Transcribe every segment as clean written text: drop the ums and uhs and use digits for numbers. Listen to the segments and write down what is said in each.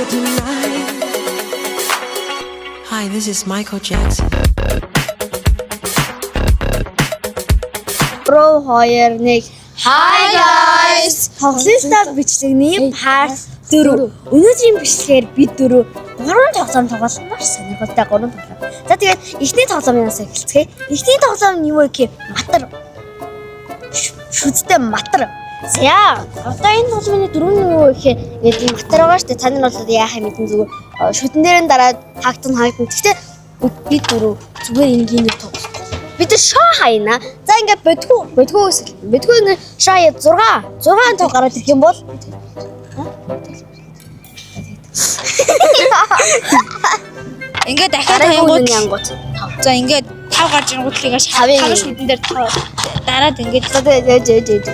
Tonight. Hi, this is Michael Jackson. 3 2 1. Hi guys. Тоглолттой бичлэгний part 4. Өнөөдрийн бичлэгээр бид дөрөв гурван тоглоом тоглосон, маш сонирхолтой гурван тоглоом. За, тэгээд эхний тоглоомоос эхэлцгээе. Эхний тоглоом нь юу вэ гэхээр матар. Шүдтэй матар. За, одоо энэ тоглоомны дөрөв нь юу вэ гэхээр ингээд ийм матар байгаа шүү дээ. Та нар бол яах юм мэдэн, зүгээр шүдэн дээр нь дараад хаагдана хаагдана. Гэхдээ бид дөрөв зүгээр энгийн нэг тоглох. Бид нар шоо хайна. За, ингээд бодгоо бодгоо гэсэн. Бодгоо ингээд шоо хаяа 6 6 тоо гараад ирэх юм бол Ингээд дахиад дараагийн хаянгууд янгууд. За, ингээд тав гарч ирэнгүүтлээ Тавын. таван шүдэн дээр тав дараад ингээд За, тэгээд яаж яаж яаж.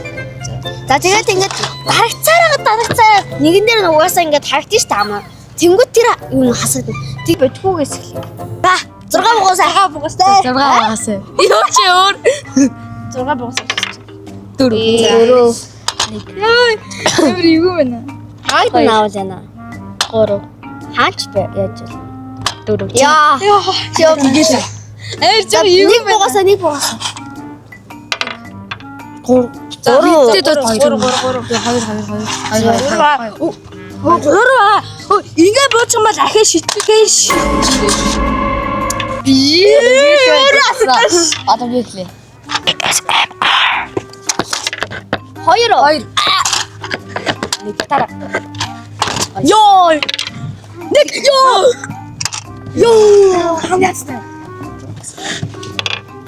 За, тэгээд ингээд дарагцаараа дарагцаараа нэгэн дээр нь угаасаа ингээд харагдана шүү дээ амаа. Тэнгүүт тэр юм хасагдана. Тэг бодгоогээс эхлэв. Ба 6 бугуусаа. 6 бугуус. 6 багаас. Юу чи өөр 6 бугуус. 4. 4. Йой. Ямар эвгүй байна. Хаагдана аавал яана. 3. Хаач бэ яаж вэ? 4. Яа. Яа. Аяр жоо эвгүй Нэг байна. бугуусаа, нэг бугуусаа. 3. 3 3 3 3 3 2 2 2 2 2. 3 аа. Ингээ буучих юм бол ахаа шидчихээ ш. Би Одоо би эхлэе. 2. 2. 1 дараа. Йоо. Нэг ёо. Ёо. Хамгаалцтай.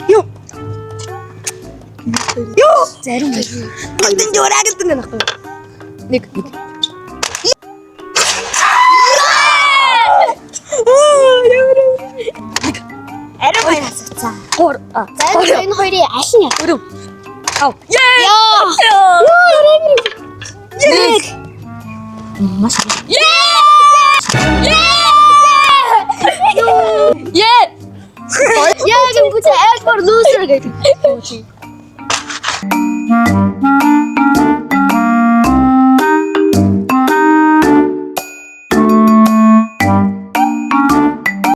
Ёо. Ёо. Зарим хоёр. Бүтэн жураа гэдэг нь байхгүй. 1 1. Ариун хоёр хасагцсан. 3. За, энэ хоёрын аль нь яах? 4. 5. Яа. 1. Маш. Е. Яа, гэмгүтэ альфор loser гэдэг.